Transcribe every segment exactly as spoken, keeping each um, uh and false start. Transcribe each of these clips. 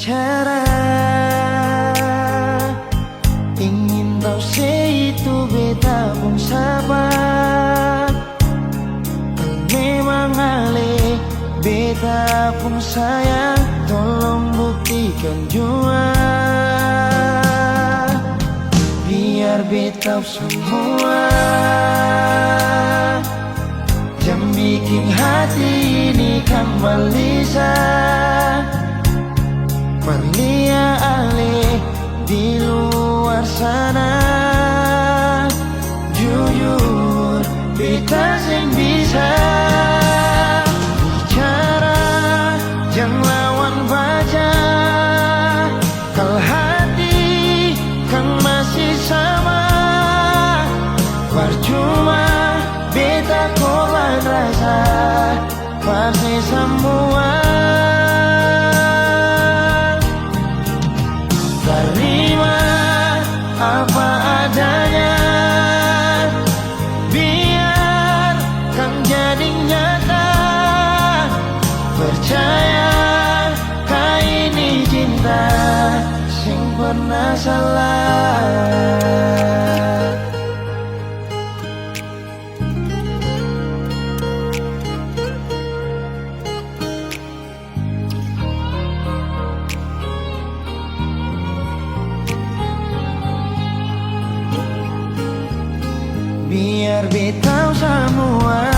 Cara ingin tau se itu beta pung sabar. Memang ale beta pung sayang, tolong buktikan jua. Biar beta samua, jang biking hati ini kang balisa. Par lia ale di luar sana. Jujur, beta seng bisa bicara jang lawan baca. Kal hati kan masih sama, parcuma beta korban rasa, pasti samua. Tarima apa adanya, biar kan jadi nyata. Percaya ka ini cinta seng pernah salah. Biar beta samua,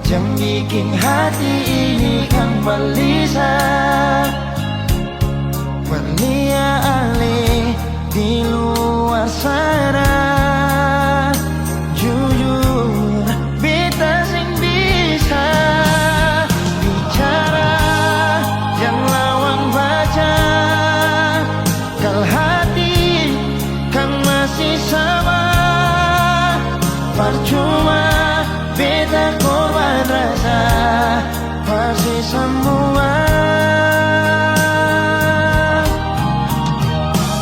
jang biking hati ini kang balisa. Par lia ale di luar sana. Jujur, beta seng bisa bicara jang lawan baca. Kal hati kan masih sama, parcuma beta korban rasa, pasti samua.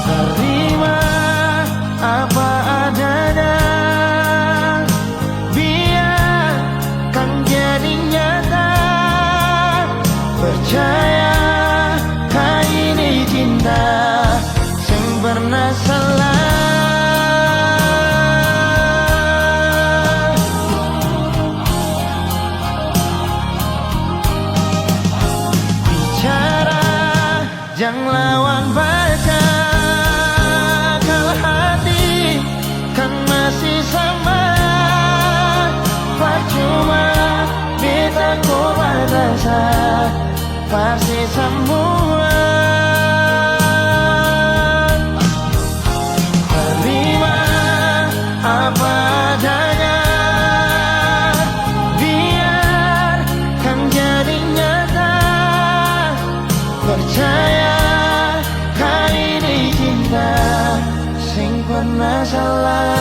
Tarima apa adanya, biar kan jadi nyata. Percaya ka ini cinta seng pernah salah. Bicara jang lawan baca, kal hati kan masih sama. Parcuma beta korban rasa, pasti samua. Tarima apa adanya, biar kan jadi nyata. Percaya ka ini cinta seng pernah salah.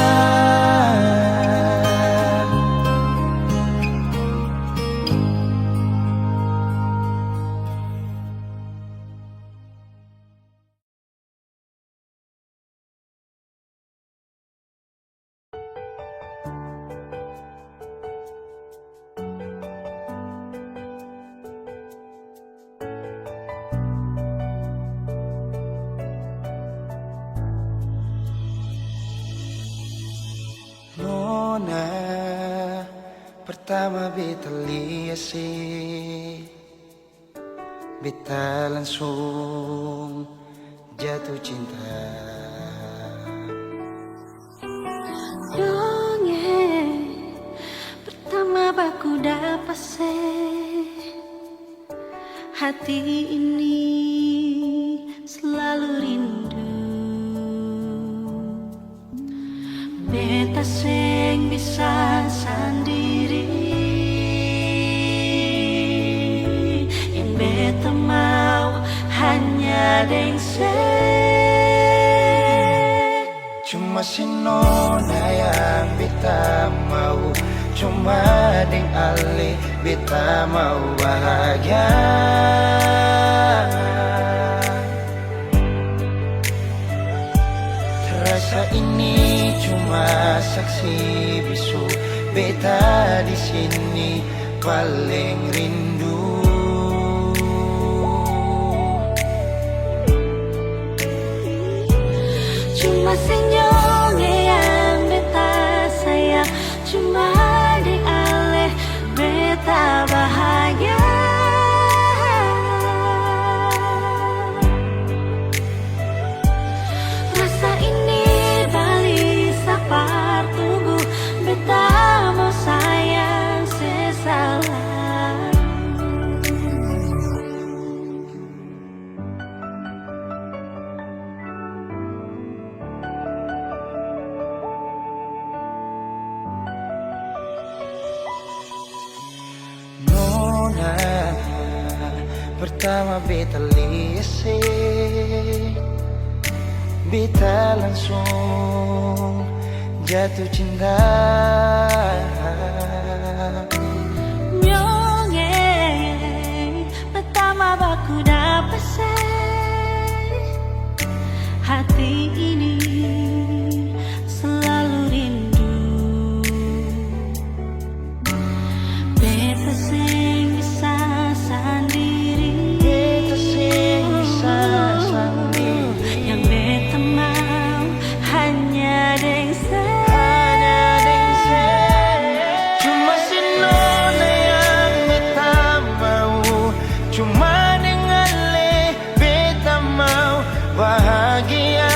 Nona, pertama beta lia se, beta langsung jatuh cinta. Dong e, pertama baku dapa se, hati ini selalu rindu. Beta seng bisa sandiri, yang beta mau hanya deng se. Cuma si nona yang beta mau, cuma deng ale beta mau bahagia. Rasa ini cuma saksi bisu, beta di sini paling rindu. Senyum yang beta sayang, cuma deng ale beta bahagia. Rasa ini balisa par tunggu, beta mo sayang sesala. Nona, pertama beta lia se, beta langsung jatuh cinta. Nyong e, pertama baku dapa se, hati ini selalu rindu. Beta seng bisa sandiri. Beta seng bisa sandiri. Yang beta mau hanya deng se-, hanya deng se-, cuma si nona yang beta mau. Cuma deng ale beta mau bahagia.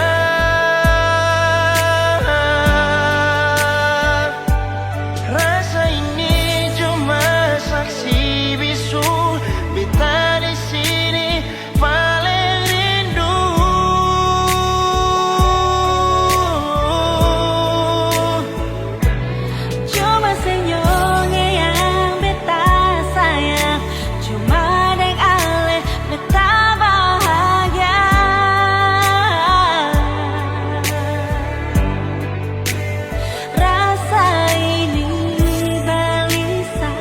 Rasa ini cuma saksi bisu, beta di sini paling rindu. Cuma senyum yang beta sayang, cuma deng ale beta bahagia. Rasa ini balisa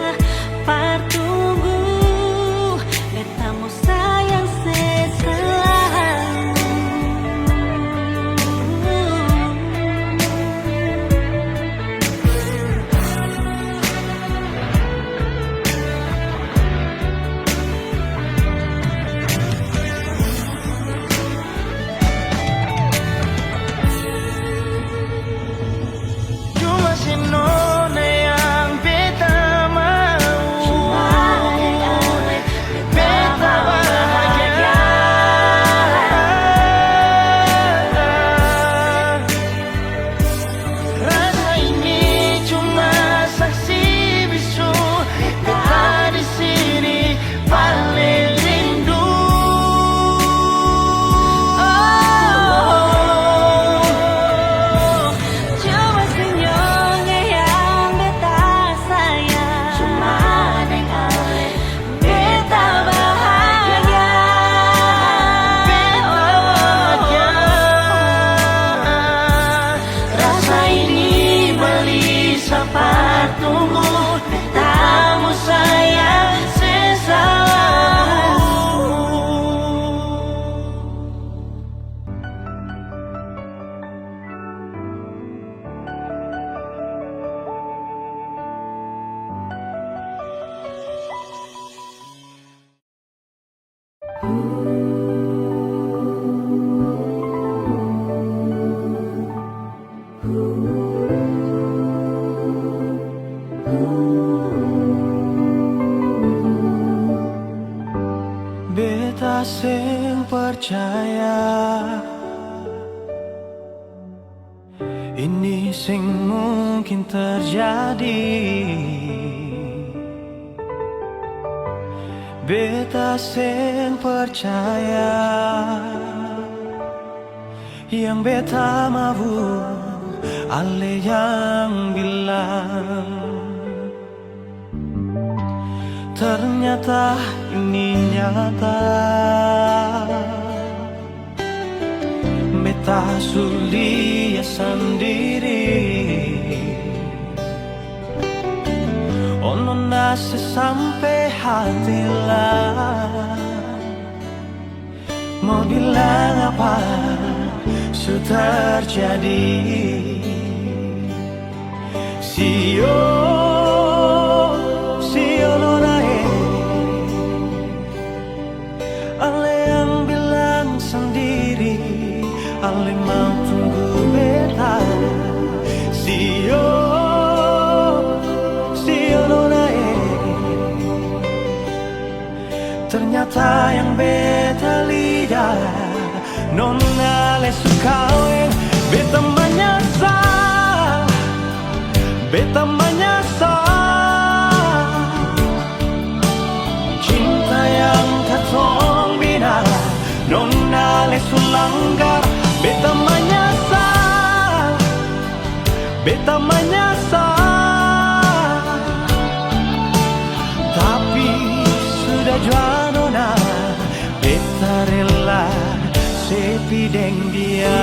par tunggu, beta mo sayang seselalu. Cuma si nona yang beta mau. Beta bahagia. Rasa ini cuma saksi bisu, beta di sini paling rindu. Oh, cuma senyum yang beta sayang. Cuma deng ale beta bahagia. Beta bahagia. Rasa ini balisa par tunggu, beta mo sayang seselalu. Beta seng percaya. Ini seng mungkin terjadi. Beta seng percaya yang beta mau, ale yang bilang. Ternyata ini nyata. Beta su lia sandiri. Oh nona, se sampe hati la mo bilang apa su terjadi. Sio, sio nona e. Ale yang bilang sandiri, ale mau tunggu Sayang beta lia, nona lei su kaweng, beta manyasal, beta manyasal. Cinta yang katong bina, nona lei su langgar, beta manyasal. Beta manyasal, tapi sudah jua nona, beta rela sepi deng dia.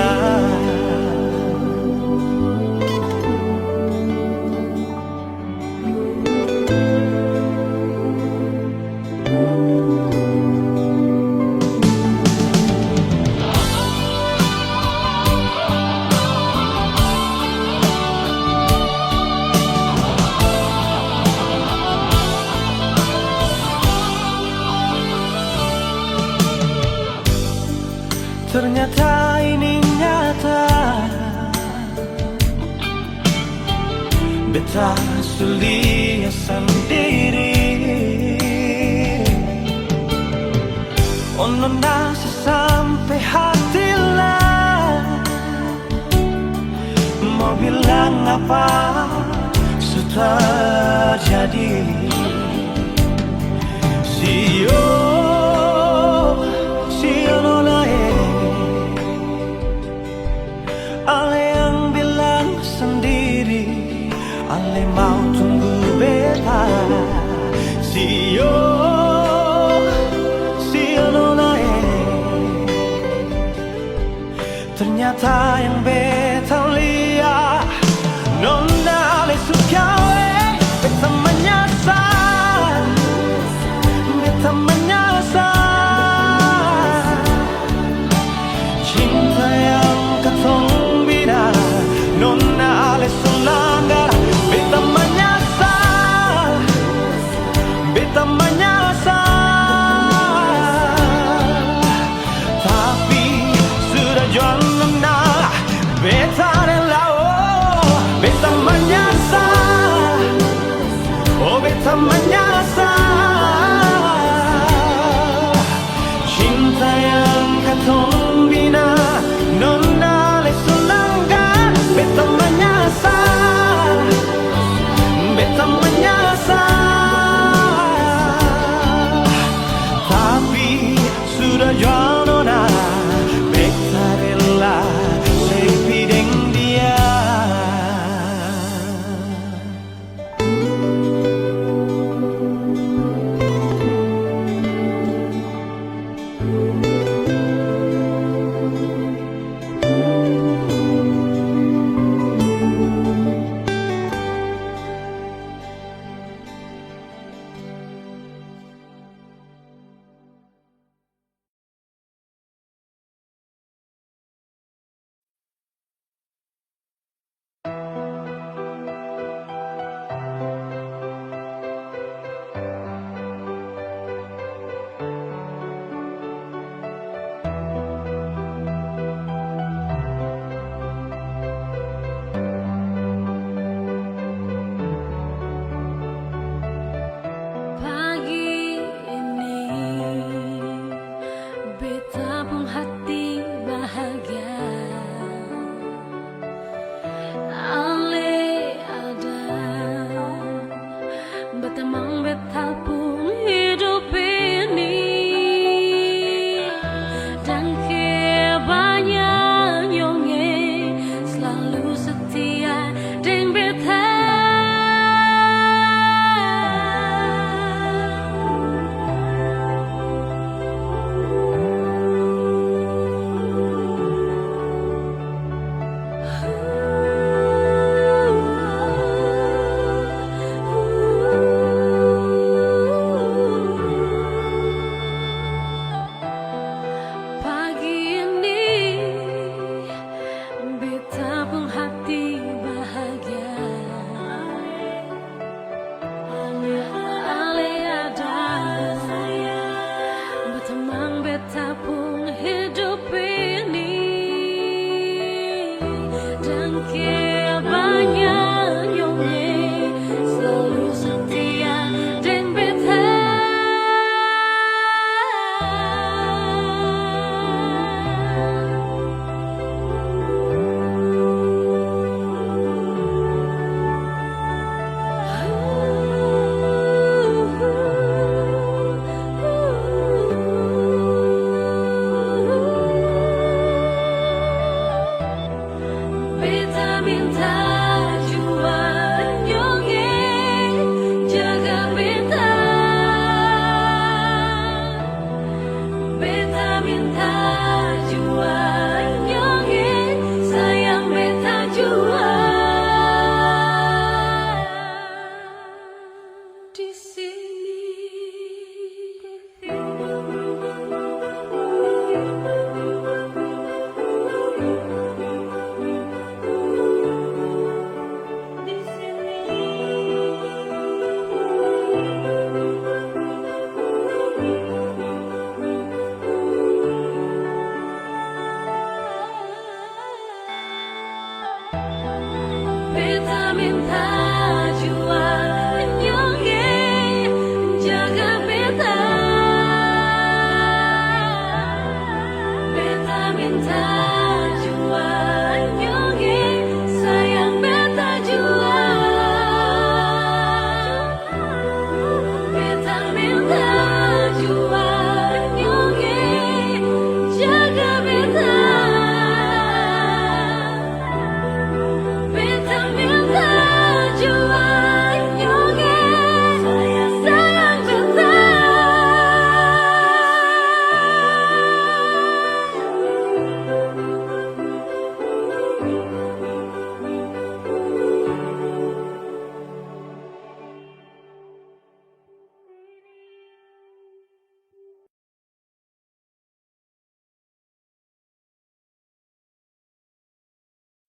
Ternyata ini nyata. Beta su lia sandiri. Oh nona, sampe hati la mo bilang apa su terjadi. Sio, sio nona e. Ale yang bilang sandiri, ale mau tunggu beta. Sio, sio nona e. Ternyata yang beta lia, nona ale su kaweng, beta manyasal.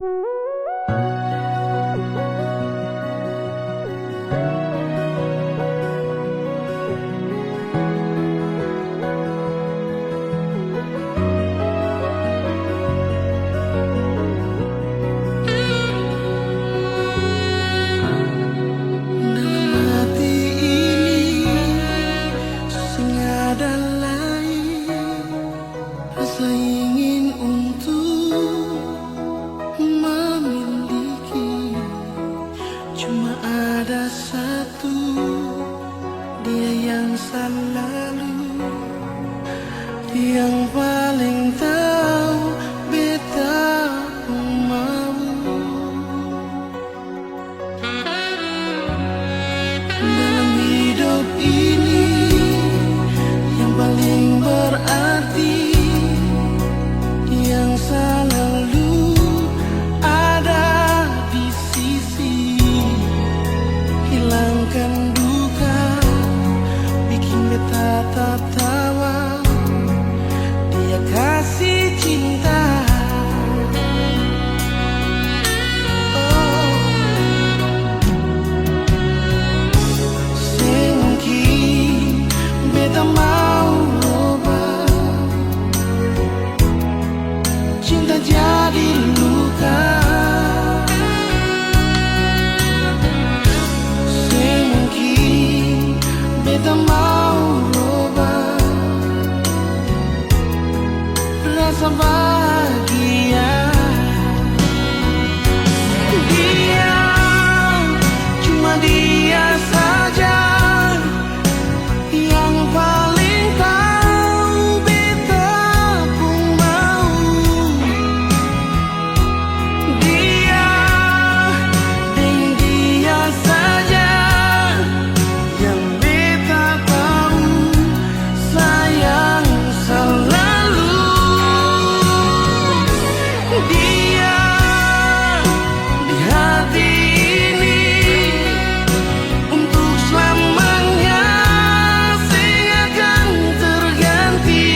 Dalam hati ini seng ada lai rasa ingin untuk memiliki. Cuma ada satu, dia yang selalu, yang paling tahu beta pung mau. Dalam hidup ini, yang paling berarti, yang selalu ada di sisi, hilangkan duka, bikin beta tatawa. Dia kasi cinta. Oh. Seng mungkin beta mau roba. Cinta jadi luka. Seng mungkin beta mau roba rasa bahagia. Dia, cuma dia saja yang paling tau beta pung mau. Dia, deng dia saja yang beta tau sayang salalu. Dia di hati ini untuk slamanya seng akan terganti.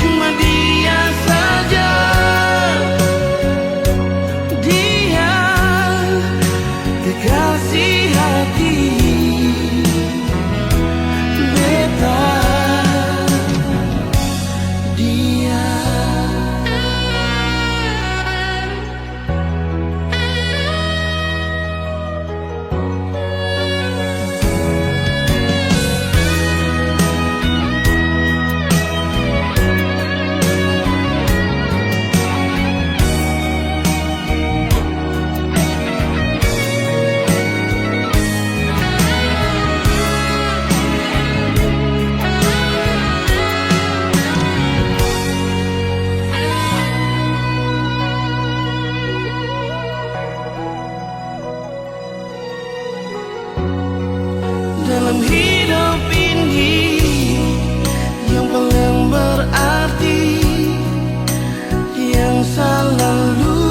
Cuma dia saja, dia kekasih hati beta, dia. Dalam hidup ini, yang paling berarti, yang selalu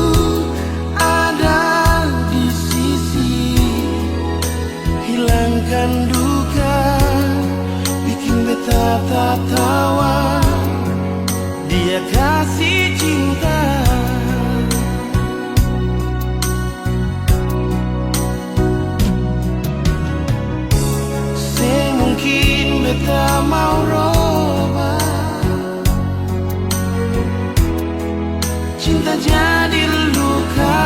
ada di sisi, hilangkan duka, bikin beta tatawa. Dia kasi cinta. Seng mungkin beta mau roba. Cinta jadi luka.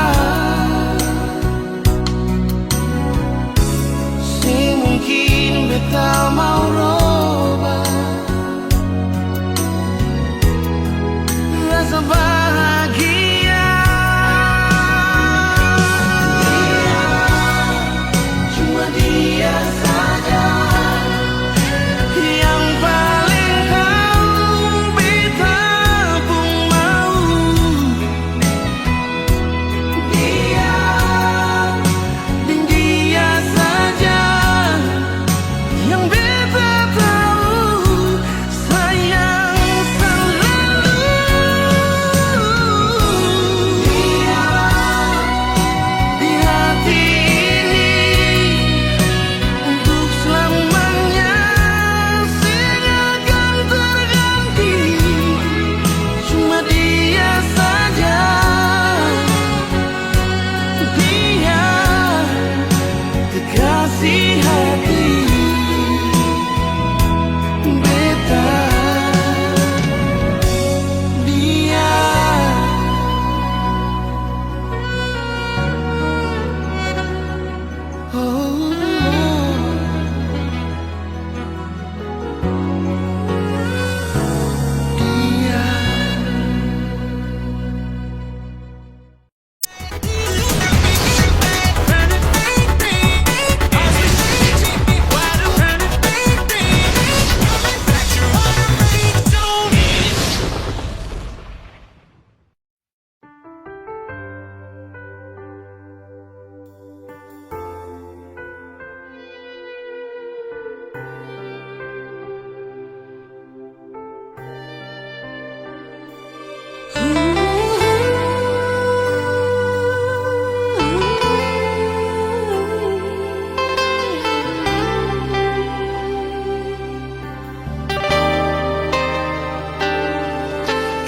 Seng mungkin beta mau roba rasa bahagia. Cuma dia saja yang paling tau beta pung mau. Dia, deng dia saja yang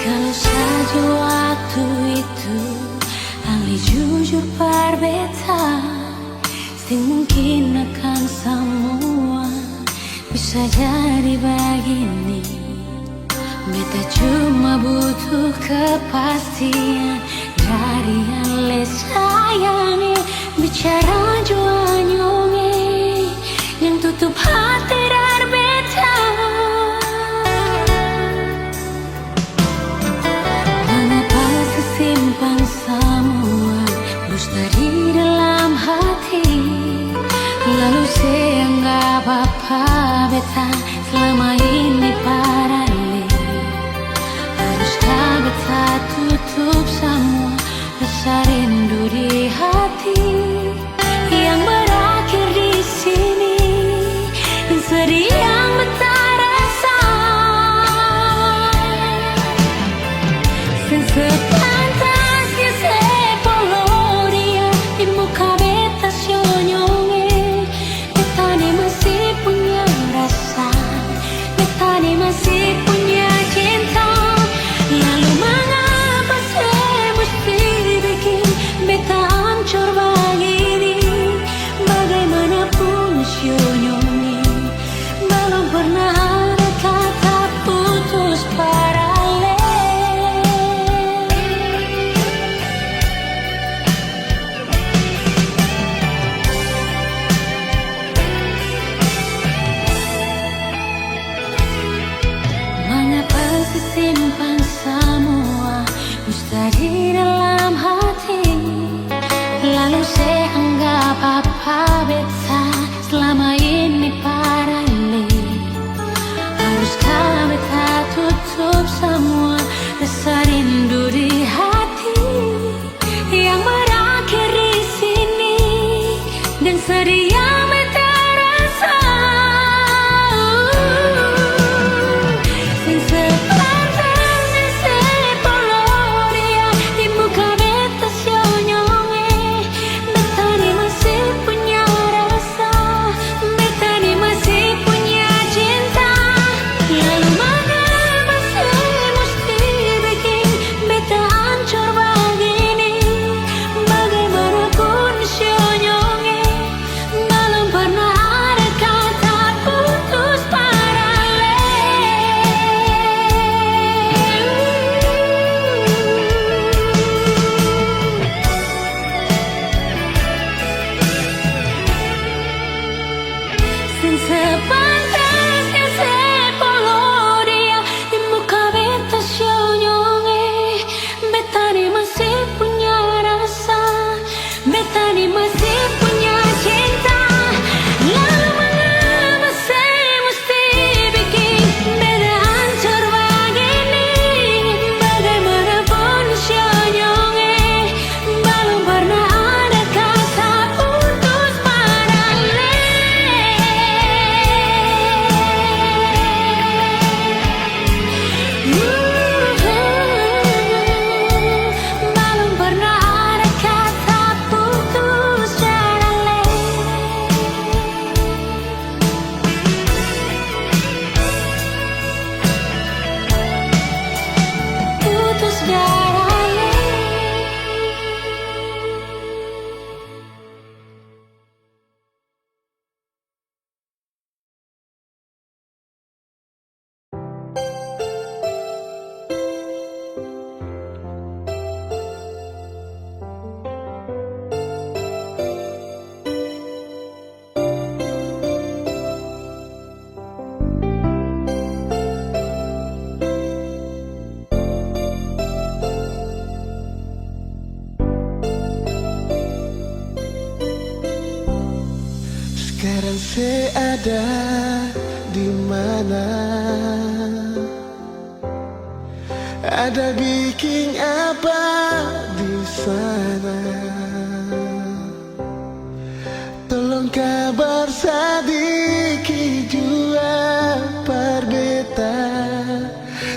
Kalo saja waktu itu Ale jujur par beta, seng mungkin akan samua bisa jadi bagini. Beta cuma butuh kepastian dari Ale sayang e, bicara jua nyong e, yang tutup hati dari beta. Mangapa se simpang samua dusta di dalam hati? Lalu se anggap apa beta selama ini par Ale? Haruskah beta tutup samua rasa rindu di hati? Yang berakhir di sini, deng sedih yang beta rasa. Seng sepantasnya se polo dia di muka beta sionyong e. Beta ni masih punya rasa, beta ni masih punya cinta. Lalu mangapa se musti biking beta ancor bagini? Bagaimanapun sionyong e balom pernah ada kata putus par Ale. Mangapa se simpang samua dusta di dalam hati? Lalu se anggap apa beta selama ini par Ale? Haruskah beta tutup samua rasa rindu di hati? Yang berakhir di sini, deng sedih yang beta rasa. Seng sepantasnya se polo dia di muka beta sionyong e. Beta ni masih punya rasa, beta ni masih punya cinta. Lalu mangapa se musti biking beta ancor bagini? Bagaimanapun sionyong e balom Skarang se ada di mana? Ada biking apa di sana? Tolong kabar sadiki jua par beta,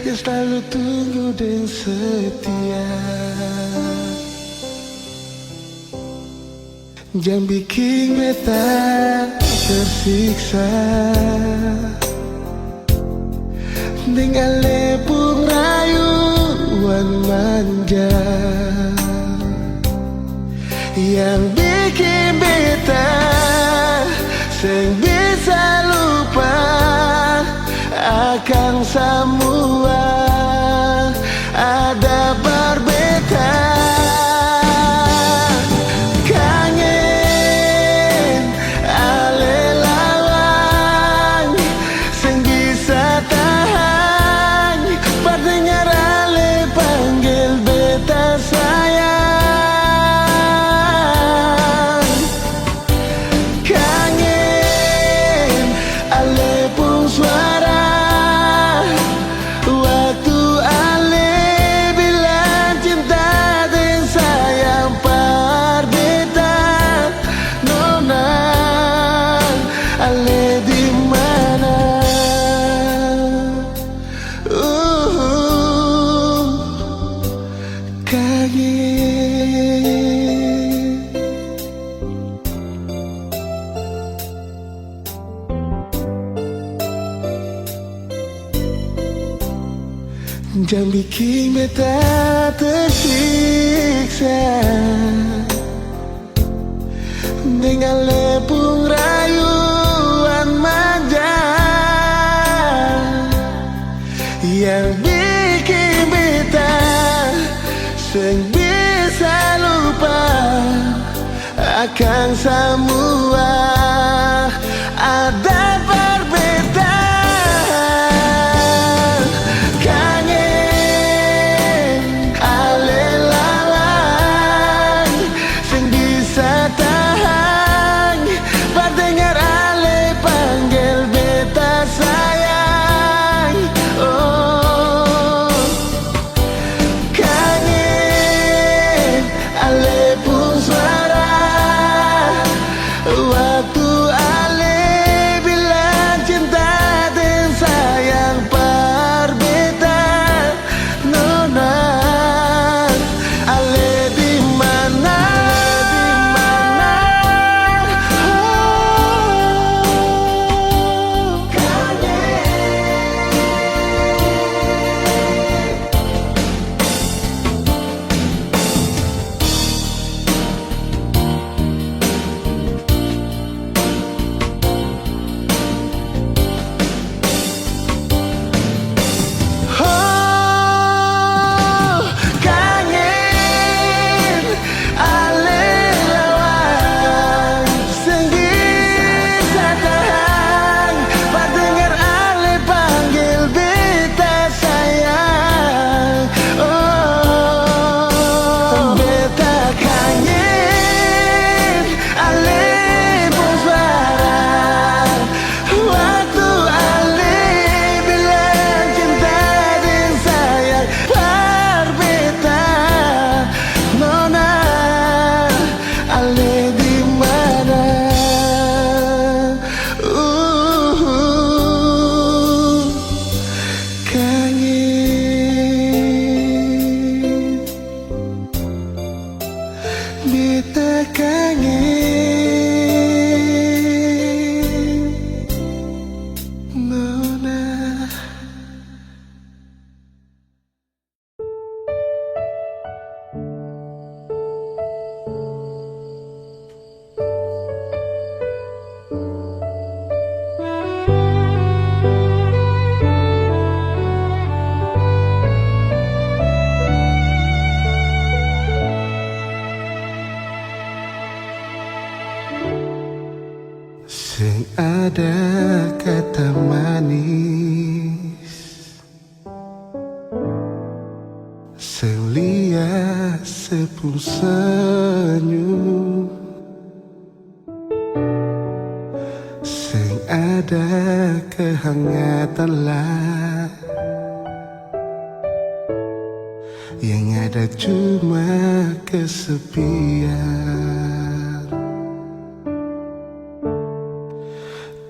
yang slalu tunggu deng setia. Jang biking beta tersiksa deng ale pung rayuan manja yang biking beta seng bisa lupa akang samua. Ada par beta kangen ale lawang, seng bisa tahang par dengar ale panggel beta sayang. Kangen ale pung suara waktu ale bilang cinta deng sayang par beta. Nona, ale di mana? Uh, kangen. Jang biking beta tersiksa deng ale pung rayuan manja yang biking beta seng bisa lupa akang samua. Ada par beta kangen ale lawang, seng bisa tahang par dengar ale panggel beta sayang. Oh, kangen ale pung suara waktu ale bilang cinta deng sayang par beta. Nona, ale di mana? Oh, kangen ale lawang, seng bisa tahang par dengar ale panggel beta sayang. Oh, beta kangen ale pung suara waktu ale bilang cinta deng sayang par beta. Nona, ale di mana? Uh, kangen. Beta kangen, Nona. Seng ada kata manis, seng lia se pung senyum. Ada kehangatan lah, yang ada cuma kesepian.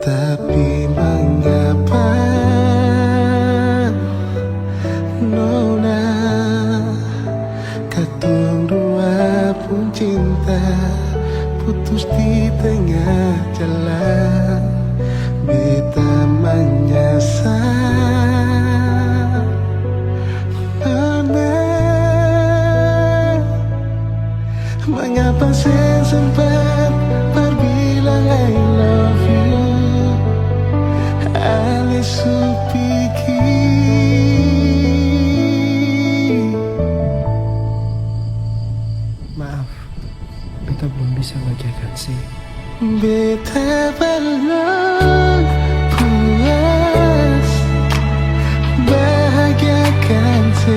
Tapi mangapa, Nona, katong dua pung cinta putus di tengah jalan? Beta manyasal. Nona, mangapa seng sempat par bilang I love you? Ale su pigi. Maaf, beta belum bisa bahagiakan se. Beta balom puas bahagiakan se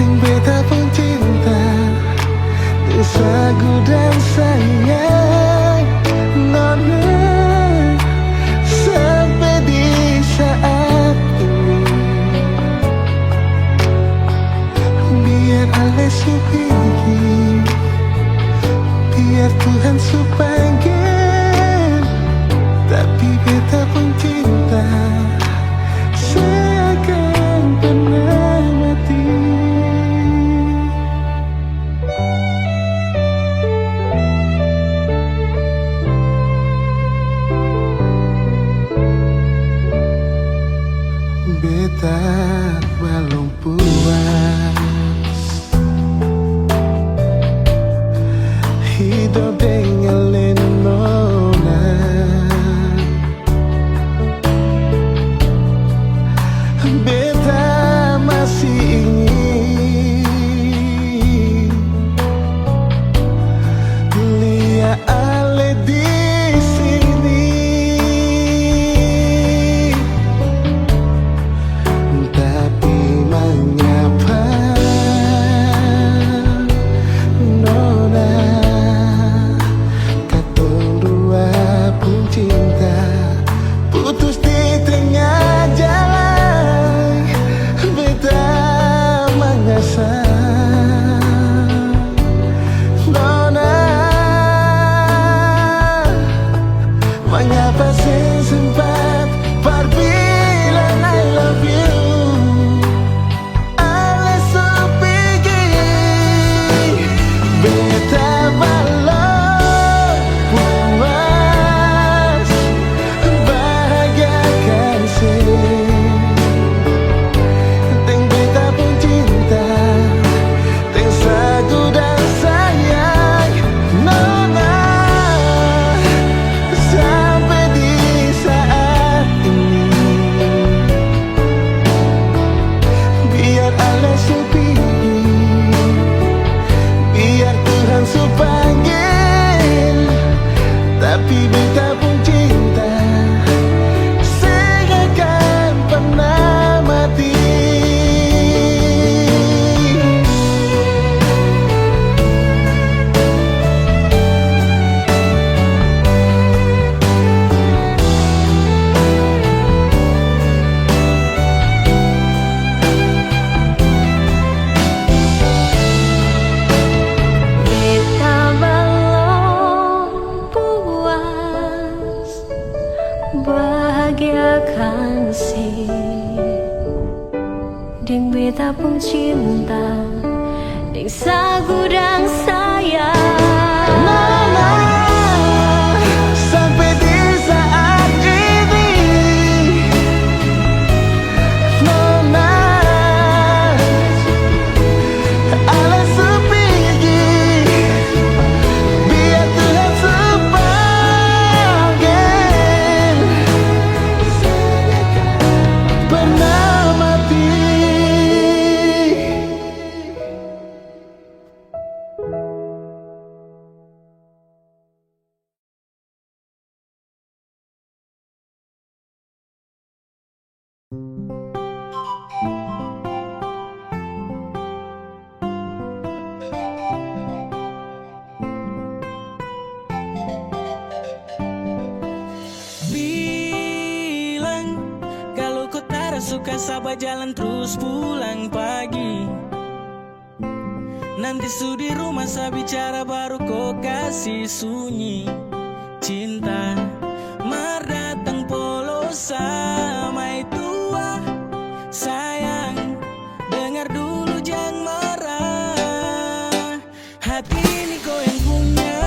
deng beta pung cinta, deng sagu dan sayang, Nona, sampe di saat ini. Biar ale su pigi, biar Tuhan su panggel, tapi beta pung cinta seng akan pernah mati. Beta balom puas hidop deng ale, Nona. Beta masih ingin lia ale di sini. Tapi mangapa, Nona, katong dua pung cinta putus di tengah jalan? Beta manyasal, Nona. Mangapa seng sempat par bilang I love you? Ale su pigi, beta balom puas bahagiakan se deng beta pung cinta, deng sagu dan sayang, Nona, sampe di saat ini. Biar ale su pigi, biar Tuhan su panggel, tapi beta pung cinta seng akan pernah mati. Beta balom puas bahagiakan se deng beta pung cinta, deng sagu dan sayang. Nona, sampe di saat ini, Nona, ale su pigi, biar Tuhan su panggel, pernah mati. suka sa bajalan trus pulang pagi. Nanti su di rumah sa bicara baru ko kasi sunyi. Cinta mar datang polo sa mai tua. Sayang, dengar dulu jang marah. Hati ini ko yang punya,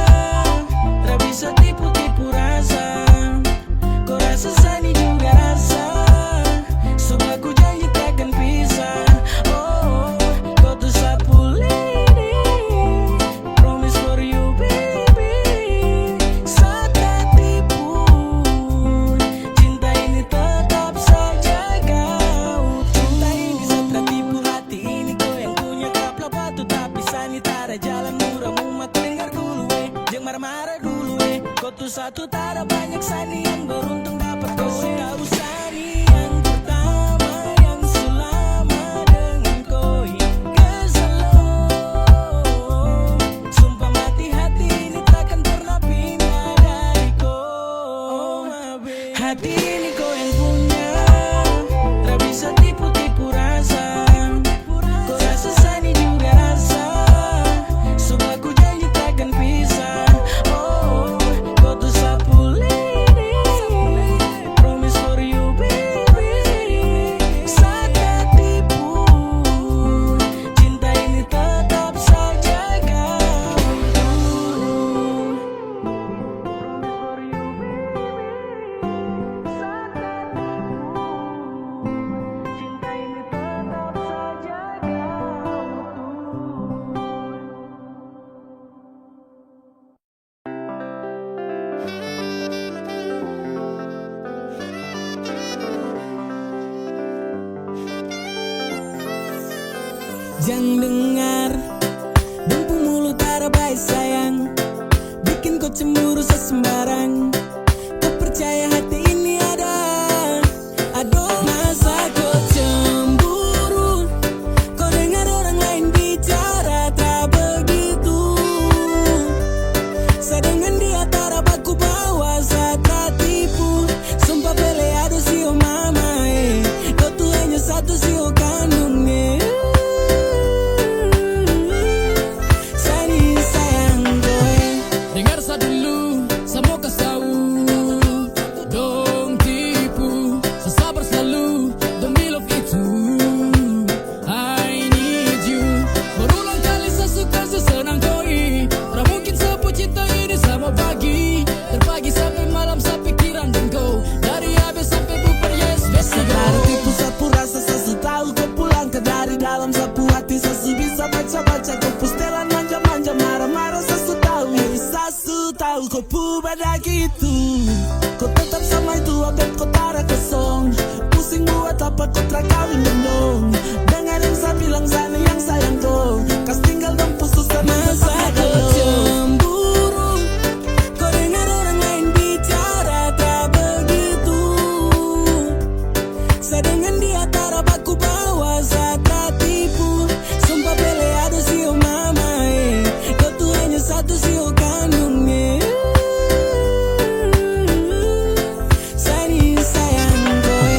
tra bisa tipu-tipu rasa. Ko rasa sani juga rasa, so baku janji takkan pisah. Oh, ko tu sa pu lady, promise for you baby, sa ta tipu. Cinta ini tetap sa jaga utuh. Cinta ini sa tra tipu, hati ini ko yang punya, kap la batu tapi sani tara jalan murah mumat. Dengar dulu eh, jang marah-marah dulu eh. Ko tu satu tara banyak sani yang beruntung dapat ko eh. Tau sani yang pertama yang su lama dengan ko eh. Kesal lo. Sumpah mati hati ini takkan pernah pindah dari ko. Oh, my baby. Hati ini ko yang punya, tra bisa tipu-tipu rasa. Ko rasa sani juga rasa, so baku janji takkan pisah. Oh, ko tu sa pu lady, promise for you baby, sa ta tipu. Cinta ini tetap sa jaga utuh. Jang dengar dong pung mulu tara bae sayang, bikin ko cemburu sesembarang. Ko percaya hati ini ada. Aduh, masa ko cemburu? Ko dengar orang lain bicara, tak begitu. Sa dengan dia tara baku bawa, sa tra tipu. Sumpah pele, aduh, sio mama, eh. Ko tu hanya satu sio kandung, eh. Sani sayang, boy. Dengar sa dulu, sa mo kas tau. Dong tipu, sa sabar slalu, dong bilok itu. I need you. Berulang kali sa su kasi senang koi. Tra mungkin sa pu cinta ini sa mo bagi. Dari pagi sampe malam sa pikiran deng kau. Dari A B sampe bubar, yes, besi. Sa tara tipu, sa pu rasa sa su tau. Ko pu langka dari dalam sa pu hati, sa su bisa baca-baca. Ko pu setelan manja-manja, mara-mara sa su tau. Eh, sa su tau ko pu badak itu. Ko tetap sama itu, beb, ko tara kosong. Pusing buat apa ko tra kawin deng dong. Dengar yang sa bilang, sana yang sayang ko. Kas tinggal dong pu susah. Masa ko cemburu? Ko dengar orang lain bicara, tak begitu. Sa dengan dia tara baku bawa, sa tra tipu. Sumpah pele, aduh, sio mama, eh. Ko tu hanya satu sio kandung, eh. Sani sayang, boy.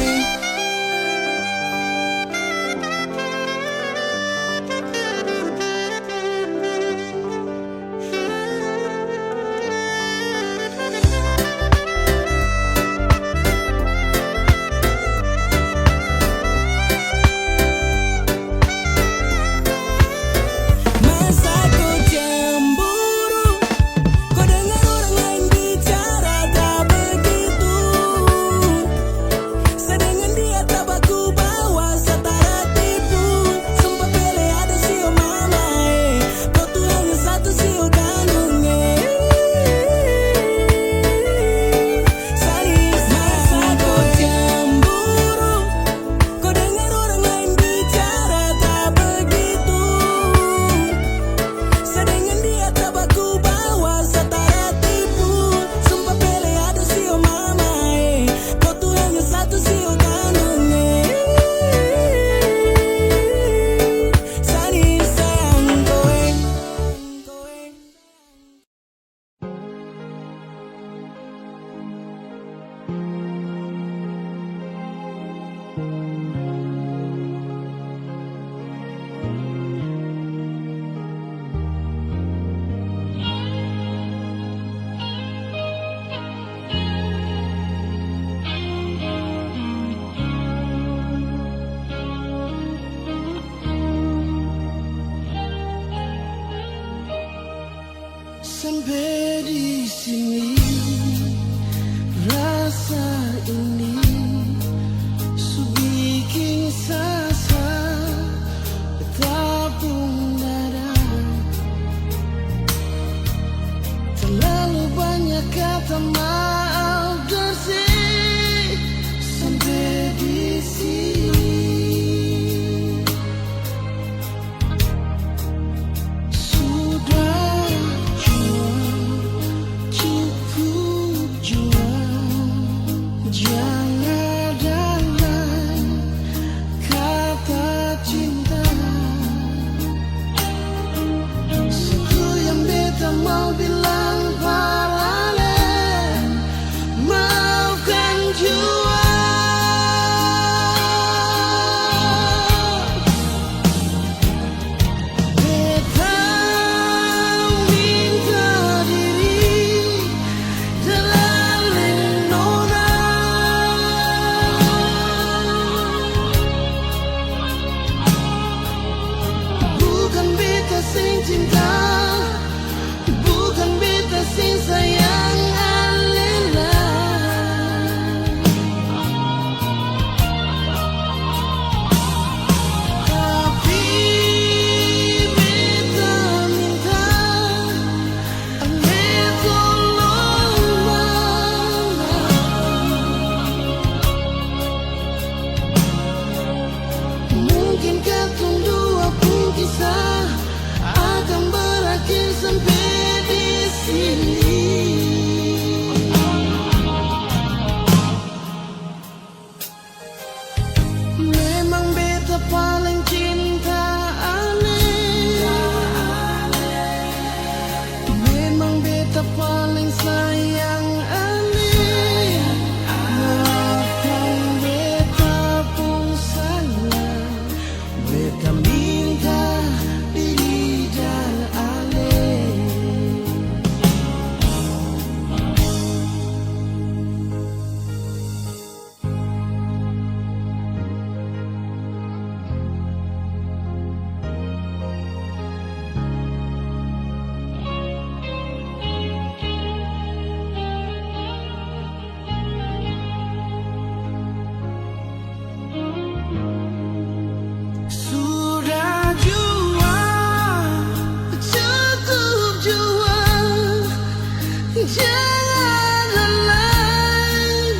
Jangan lalai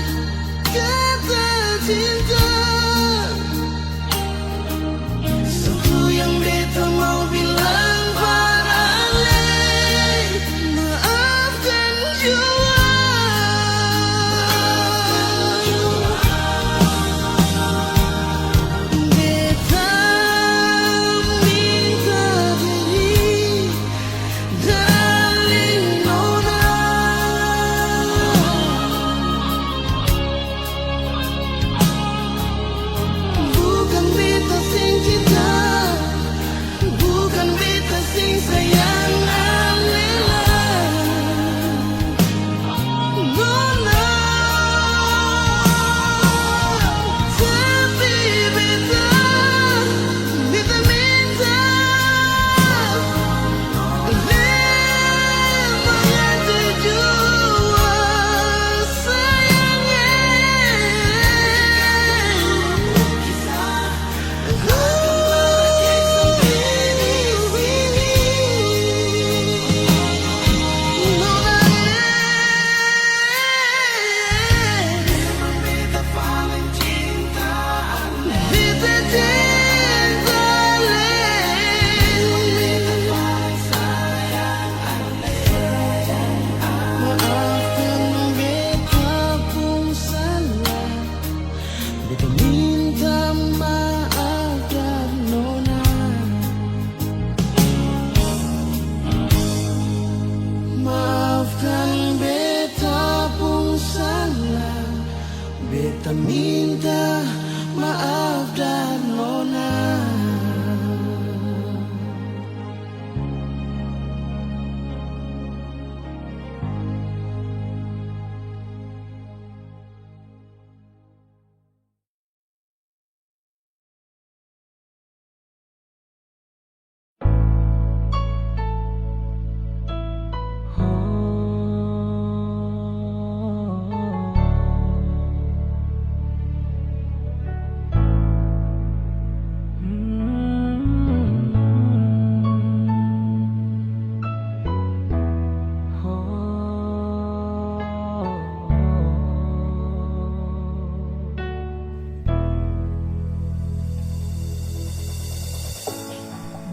kata cinta. Satu yang beta mau bilang par ale, maafkan jua. Beta minta diri, darling nona. Bukan beta seng cinta, bukan beta seng sayang ale lai. Nona, tapi beta, beta minta lei mangante jua, sayang e. Maafkan beta pung salah. Beta minta maaf dan nona. Maafkan beta pung salah. Beta minta maaf dan nona.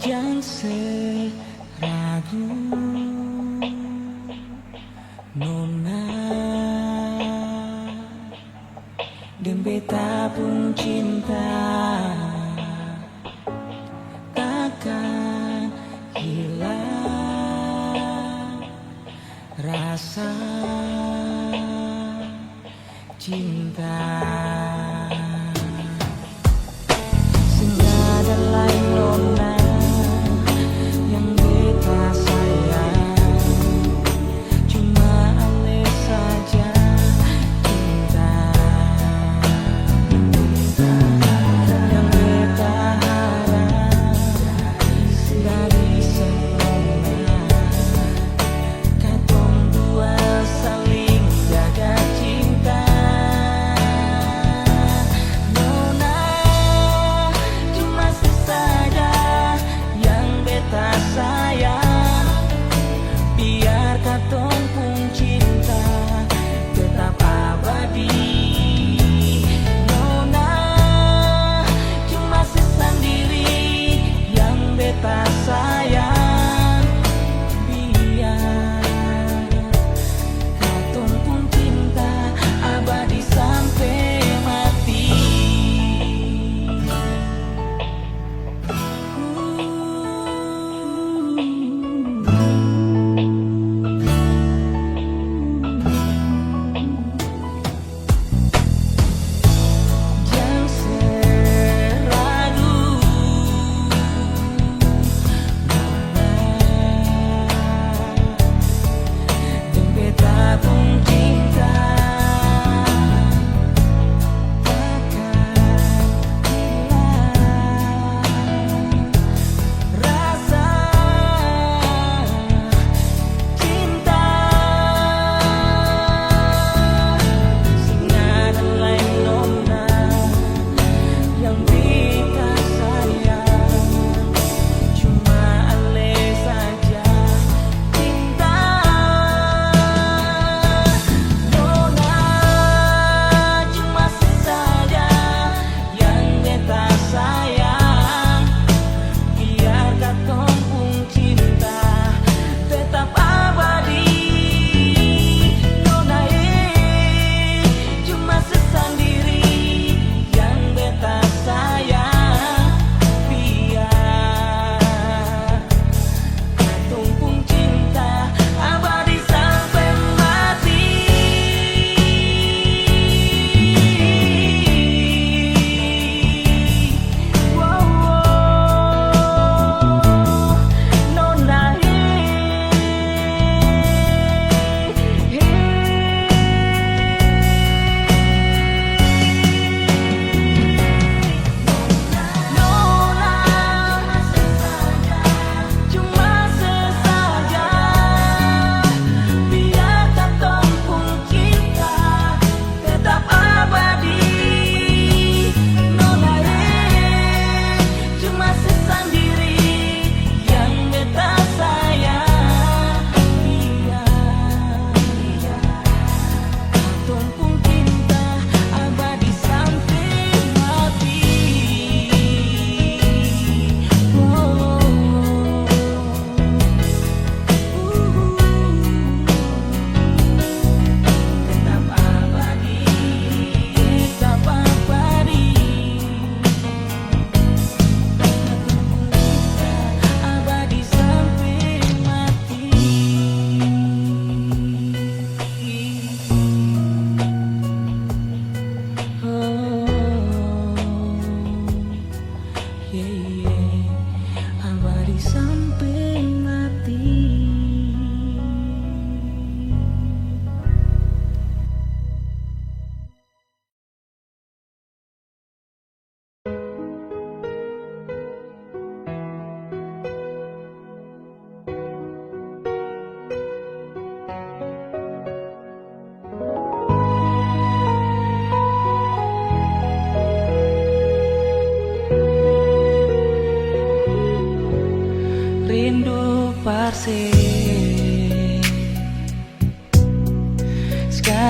Jang se ragu, nona, deng beta pung cinta takkan hilang rasa cinta. Seng ada lain nona yang beta sayang, cuma ale saja cinta. Yang beta harap dari se nona, katong dua saling jaga cinta. Nona, cuma se saja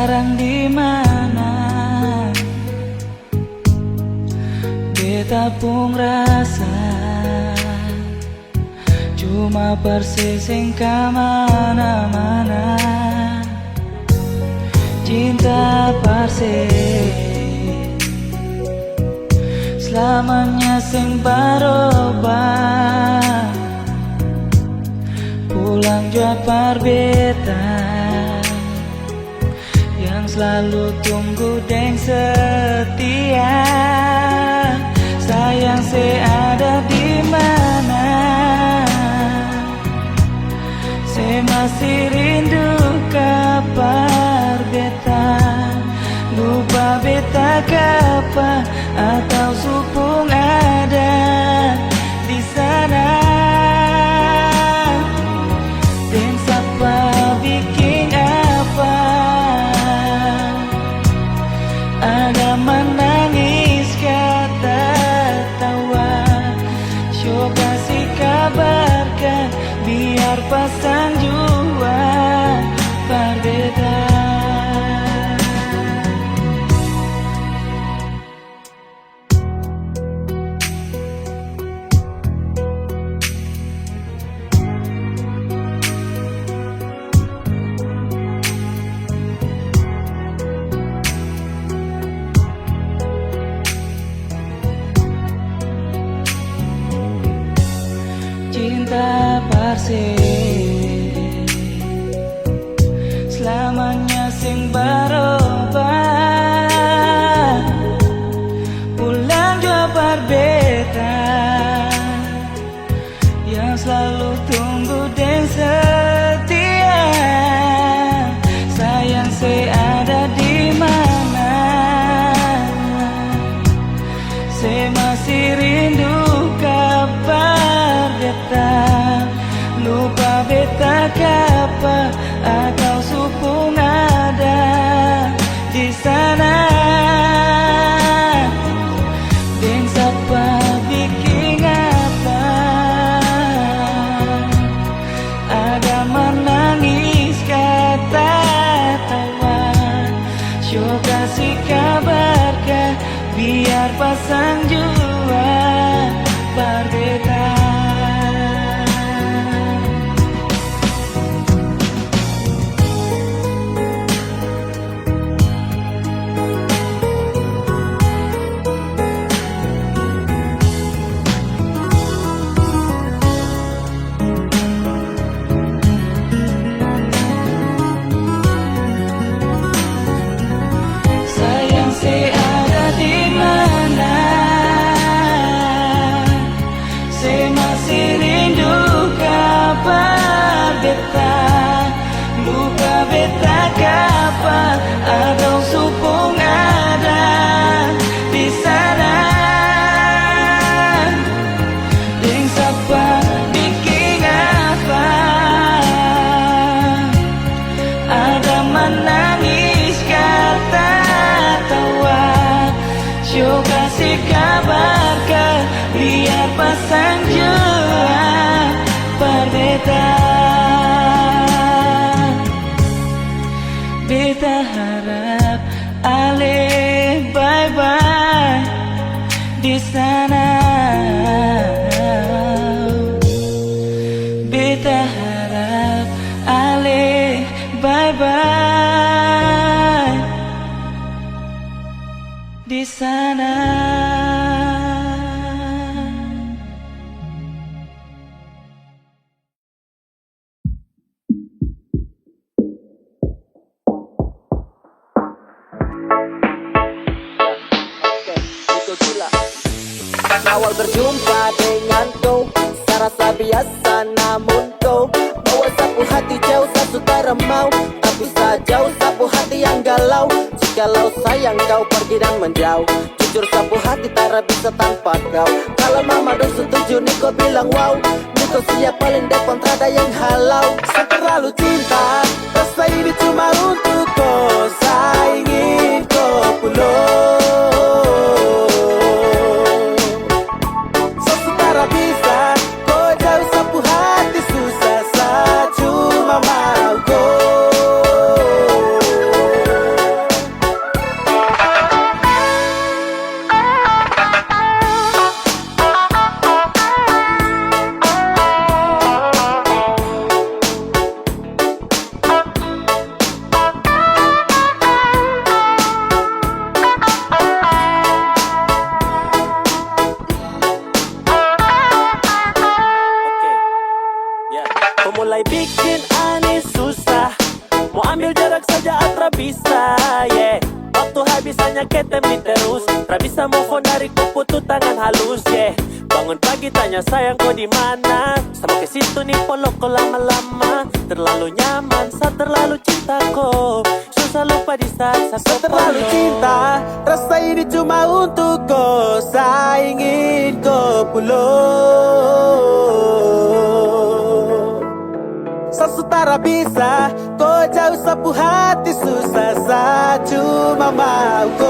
Skarang di mana beta pung rasa? Cuma parse seng kamana-mana. Cinta parse slamanya seng barobah. Pulang jua par beta yang slalu tunggu deng setia. Sayang se ada di mana? Se masih rindu ka par beta? Lupa beta kapa atau su pung ada di sana? Deng sapa biking apa? Ada manangis ka tatawa? Syo kasi kabar ka biar pasang jua par beta. Cinta parse slamanya seng barobah. Pulang jua par beta yang slalu tunggu deng setia. Sayang se ada di mana? Se masih rindu ka par beta? Lupa beta kapa atau su pung ada di sana? Deng sapa biking apa? Ada manangis ka tatawa? Syo kasi kabar ka biar pasang jua par beta. Sayang se ada di mana? Se masih rindu ka par beta? Lupa beta kapa atau su pung ada di sana? Deng sapa biking apa? Ada manangis ka tatawa? Syo kasi kabar ka biar pasang jua par beta. Beta harap ale bae-bae di sana. Beta harap ale bae-bae di sana. Oke, Niko Gila. Awal berjumpa dengan kau, sa rasa biasa, namun kau bawa sapu hati jauh, sa su tara mau. Tapi sa jauh sapu hati yang galau. Jikalau sayang kau pergi dan menjauh, jujur sapu hati tara bisa tanpa kau. Kalau mama dong setuju, Niko bilang wow. Niko siap paling depan, trada yang halau. Sa terlalu cinta, rasa ini cuma untuk ko, sa ingin ko pulang. Sa su tara bisa, ko jauh sapu hati susah, sa cuma mau ko. Jarak saja atra bisa, yeah. Waktu habis hanya ketem di terus. Tra bisa move on dari ko putu tangan halus, yeah. Bangun pagi tanya sayang ko di mana. Sama ke situ ni poloko lama-lama. Terlalu nyaman, sa terlalu cinta ko. Susah lupa di saat sa so terlalu cinta. Rasa ini cuma untuk ko, sa ingin ko pulang. Sa su tara bisa, ko jauh sapu hati susah, sa cuma mau ko.